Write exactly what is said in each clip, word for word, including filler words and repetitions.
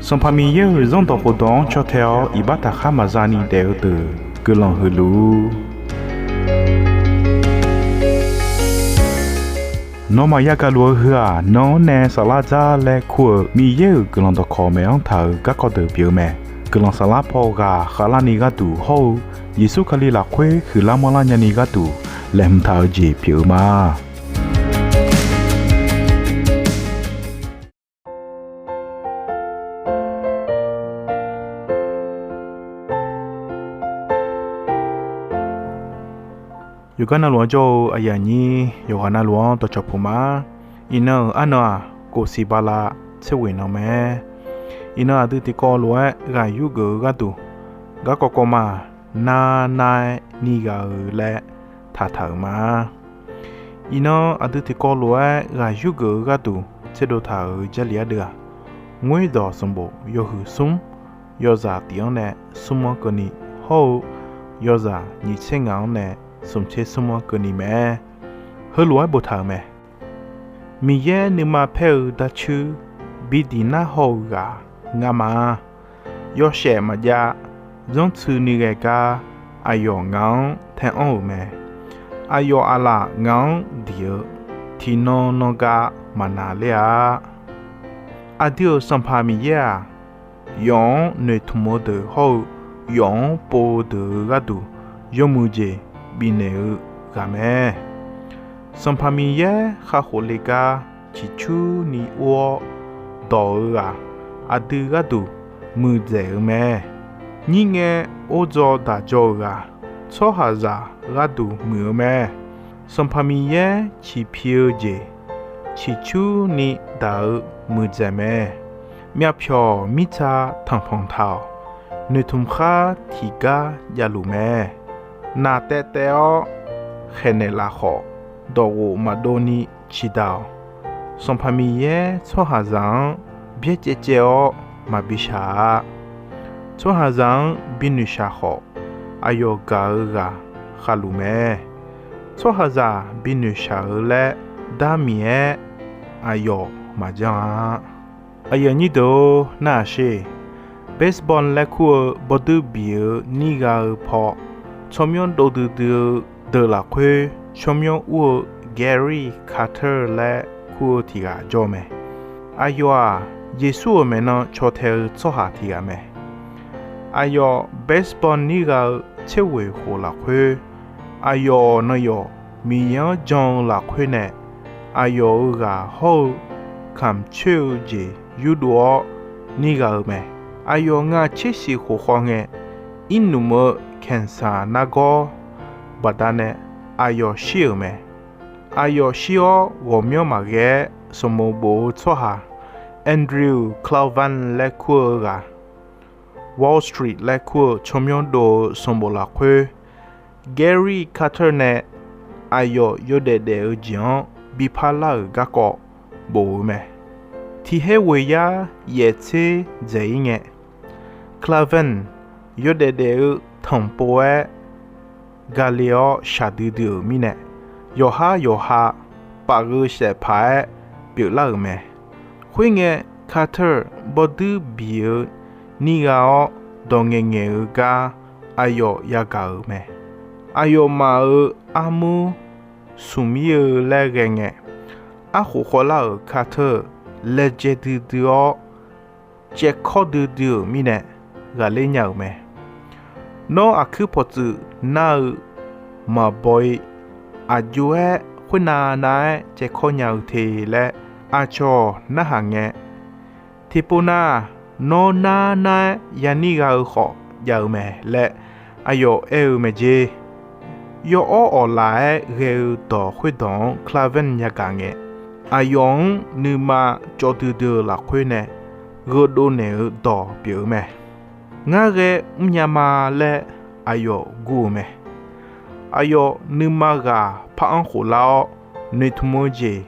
Sanqpaq Miqyaer-euq Zanrdawq khofdawq-anr caw tae-awr iqbax taqkhar maqza ni daef-eu deuq guiqlanq huiq luf-ur. Nawmaf yagaq luf-eu heu-aq, nan-anr nae saflar dzar laer kur-euq Miqyaer-euq guiqlanq dawqkawq maeq-anr taq-euq garkawv deuq pyeuf-eu mae. Guiqlanq saflar paw ghaq khavlarni gharduq hawr-eu Yeqsur Kali lafkhoer huiqlar manrlar nyani gharduq laeqhmq taq-eu jeq pyeuf-eu ma. Yawqgar navluf-anr jawr-eu aqyuif aqnyir yawqghaq navluf-anr dawqcawq puq ma. Iqnan-euq arnan-aq, kof siq bala tser ghoeq nan mae. Iqnan aqdui tiqkawv lof-aer ghaq yurgeuf-eu gharduq, garkawv kawv ma-aq, nar nar-aer ni ghaq-eu laer taqtaq-euq ma. Iqnan aqdui tiqkawv lof-aer ghaq yurgeuf-eu gharduq tserdov taq-euq Jarlif ardeuv-aq, Ngoerdawq sanqbof yawhuiq smr, yawzaq tiq-anr nae smr-anr keuvni hawr-eu, yawzaq nyiq tser ngaq-anr nae smq tser smr-anr keuvni mae. Heulof-aer boftaq-euq mae. Miqyaer nuima paer-eu darcuir bi diq nar haw-eu ghaq ngar ma. Yawshaef maqjav, zanrtsuini ghae gar aqyawf ngaq-anr tae anr-euq mae. Aqyawf aqlaf ngaq-anr diq-eu tiqnan nan gar maqnaq ler-a. Aqdui-euq Sanqpaq Miqyaer-aq, yawf-anr noeqtmq-eu deuq hawr-eu yawf-anr pov-eu deuq-euq gharduq yawmuiq jeq bifnaeq-eu ghaq mae. Sanqpaq Miqyaer kakhof le gar ciqcurni ur-awr dawq-eu ghaq, aqdui gharduq muiqdzaeq-eu mae. Nyir ngae or dzaw daq jawr-euq-aq, tsawrhaqzaq gharduq muiq-eu mae. Sanqpaq Miqyaer ciqpi-eu jeq ciqcurni daq-eu muiqdzaeq mae. Myavpyawq mirtsa tanqpanq taq-awq. Noeqtmq khar tiqgar javluf mae. Naq taev taev-awr khaeqnaeq laf khawf, dawqghof maqdovni ciqdaq-awq. Sanqpaq Miqyaer tsawrhaqzaq-anr byaerdzaev caev-awr maqbi shaq-a. Tsawrhaqzaq-anr binoeqshaq khawf, aqyawf gaq-eu ghaq khavluf mae. Tsawrhaqzaq binoeqshaq-eu laer darmiq-aer aqyawf maqjanr-a. Aqyuif aqnyir deuq-or, narhaq sher. Baseball laer kur-eu bawduir biq-eu nir gha-eu paw tsawrmyanr dov duidui-eu deuq lafkhoer tsawrmyanr ur-eu Gary Carter laer kur-eu tiq ghaq jawr mae. Aqyawf-aq, Yeqsur-euq maeqnan caw tae-eu tsawrhaq tiq ghaq mae. Aqyawf baseball nir gha-eu tser ghoeq khof lafkhoer, aqyawf nan yawf Miqyaer-anr jan-eu lafkhoer nae, aqyawf-euq ghaq hawr-eu kamq coer-eu jeq yurdov-awr nir gha-eu mae. Aqyawf ngaq tser shiq khof khawf ngae, irnmf-eu cancer nargawr baqdanae aqyawf shir-euq mae. Aqyawf shir-awr ghawqmyanr maqghae-aer sanqbof bof-eu tsawrhaq Andrew Klavan laer kur-eu ghaq, Wall Street laer kur-eu tsawrmyanr dov-eu sanqbof lafkhoer, Gary Carter nae aqyawf yawdaef daef-eu jeq-anr bi parlar-euq garkawv bof-eu mae. Tiq her ghoeq yar yaef tser dzaeq-ir ngae, Klavan yawdaef daef-eu tanqpov-aer gale-awr shaqdui dui-euq mirnae, yawqhar yawqha paf gheu saef paq-aer pyeuflar-euq mae. Khoerngae, Carter bawduir biq-eu nir gha-awr dawq ngaeqngaeq-eu gar aqyawf yagaq-euq mae. Aqyawfmaf-euq armur smq-ir-eu laer ghae ngae, arkhof khawvlar-euq Carter laejae duidui-awr, caevkawr duidui-euq mirnae ghaqler nya-euq mae. Nawr aqkuir pawqtsuif nar-eu maqbaw-ir, aqjox-aer khoernav nav-aer caevkawr nya-eu te laer aqcawq narhaq ngae, tiqpov nar, nawr nar nar-aer yanir gha-eu khawf jav-eu mae laer aqyawf aer-eu mae jer. Yawawr awqlaf-aer ghae-eu dawq khoerdawq-anr Klavan yagaq ngae, aqyawf-anr nuima cawv duidui-eu lafkhoer nae gheudov naeq-eu dawq pyeuf-eu mae. Ngar ghae mrnya ma laer aqyawf gur-eu mae. Aqyawf nuima ghaq par-anr khoflar-awr, noeqtmq-eu jeq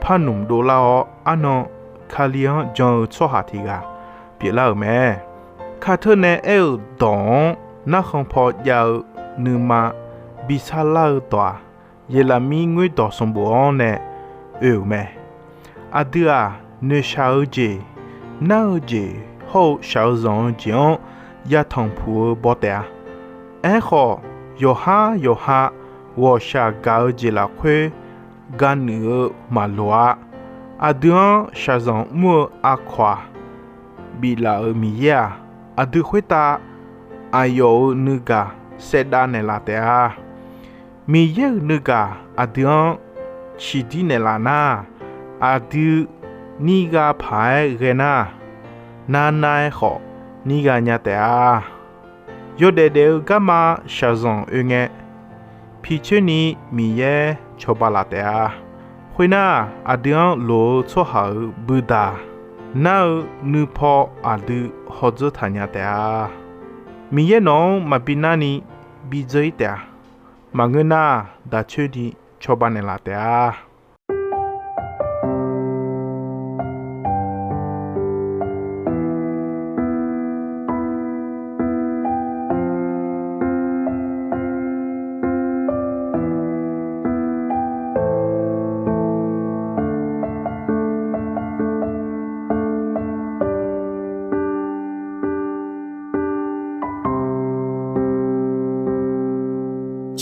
par nmq dovlar-awr, arnan Kali-anr jan-eu tsawrhaq tiq ghaq pyeuflar-euq mae. Carter nae aer-euq dawq-anr narkhan paw jav-eu nuima bi sarlar-eu dawq-aq, Yeqlaqmir ngoerdawq sanqbof-anr nae oe-euq mae. Aqdui-aq, noeqshaq-eu jeq, nar-eu jeq hawr-eu shaq-eu zanq-eu jeq-anr yatanq puq-eu baw taef-a. Aerkhawf, yawqhar yawqha ghawqshaq gaq-eu jeq lafkhoer ga'nuif-eu maqloq-a. Aqdui-anr shaqzanq mr-eu aqkawq-aq, biflaf-euq Miqyaer-aq, aqdui khoertav aqyawf-euq nuigaq saevdav naeqlaf taef-a. Miqyaer-euq nuigaq aqdui-anr ciqdir naeqlaf nar, aqdui nir gha paq-aer ghae nar, narnar-aer khawf nir gha nya taef-a. Yawdaef daef-eu garma shaqzanq oe ngae, picoer ni Miqyaer cawba laf taef-a. Khoernar, aqdui-anr loq-eu tsawrhaq-euq buidaq nar-eu nuipaw aqdui hawdzeur taq nya taef-a. Miqyaer nawq-anr maqbi narni bidzeur-ir taef-a. Maqngeur nar, daq coer ni cawba naeqlaf taef-a.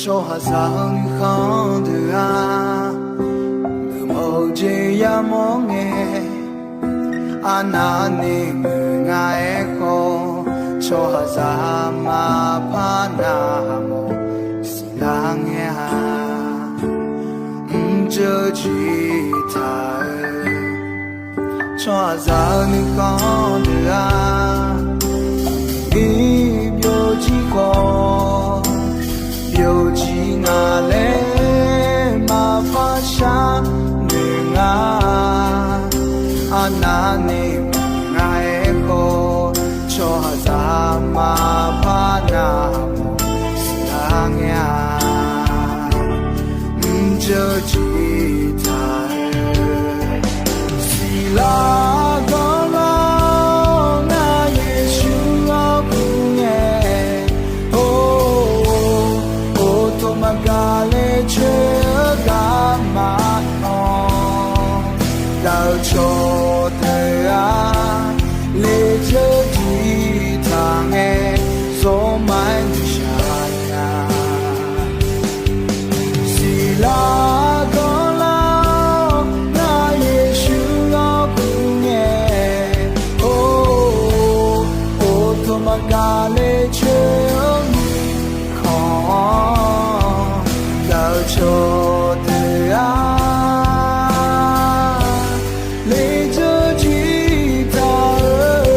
Tsawrhaqzaq-eu nuikhanr deuq-aq, guiqlanq-eu jeq yamawr ngae, arnavni muiq nga aerkhawf, tsawrhaqzaq maqpar navmawf siqlar ngae-a. Mrjeuv jir taq-eu tsawrhaqzaq-eu nuikhanr deuq-aq, ir byovjir khawf, byovjir nga laer maqpar sharnoeq nga. Arnavni muiq nga aerkhawf, tsawrhaqzaq maqpar navmawf siqlar ngae-a. Mrjeuv jir taq-eu siqlar ganr lar-awr, ngar Yeqsur-anr kur ngae, or, or, tov maqgaq le coer-eu garma-anr, gaq-eu cawq deuq-aq, lejeur jir taq ngae, zawrma-aer nuishaq nya. Siqlar ganr lar-awr, ngar Yeqsur-anr kur ngae, or, or, tov maqgaq le coer-eu mirkhanq-anr, gaq-eu cawq deuq-aq, lejeur jir taq-eu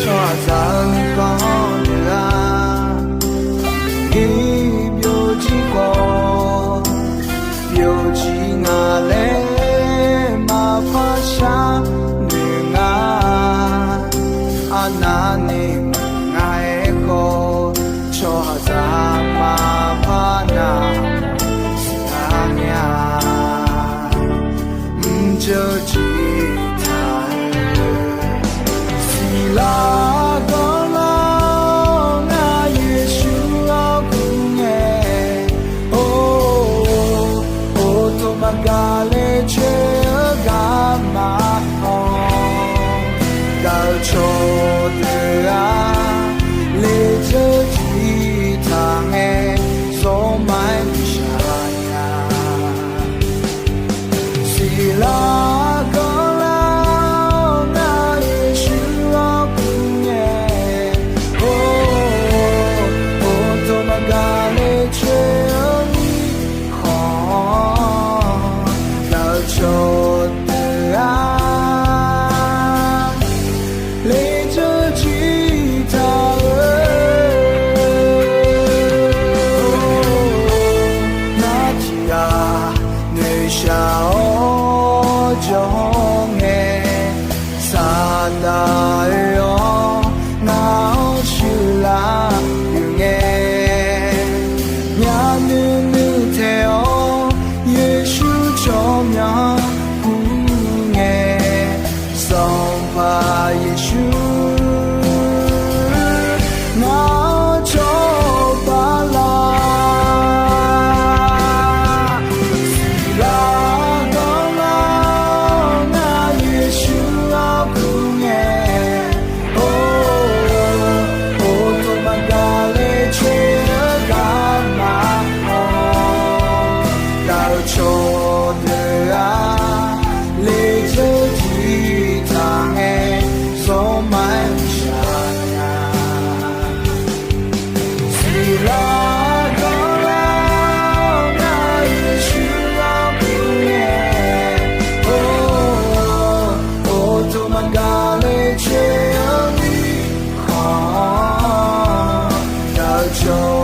Tsawrhaqzaq-eu nuikhanr deuq-aq, ir byovjir khawf, byovjir nga laer maqpar sharnoeq nga. Arnavni muiq nga aerkhawf, tsawrhaqzaq maqpar navmawf siqlar ngae-a. Mrjeuv jir taq-eu siqlar ganr lar-awr, ngar Yeqsur-anr kur ngae, or, or, tov maqgaq le coer-eu garma-anr, gaq-eu cawq deuq-aq, lejeur jir taq ngae, zawrma-aer nuishaq nya. Siqlar ganr lar-awr, ngar Yeqsur-anr kur ngae, or, or, tov maqgaq le coer-eu mirkhanq-anr, gaq-eu cawq deuq-aq, lejeur jir taq-eu, nar tiqghaq noeqshaq-awr jawr ngae, Saqdaq oe-awr ngar-anr shuila Daqle caer-anr ni khawf, daqcawq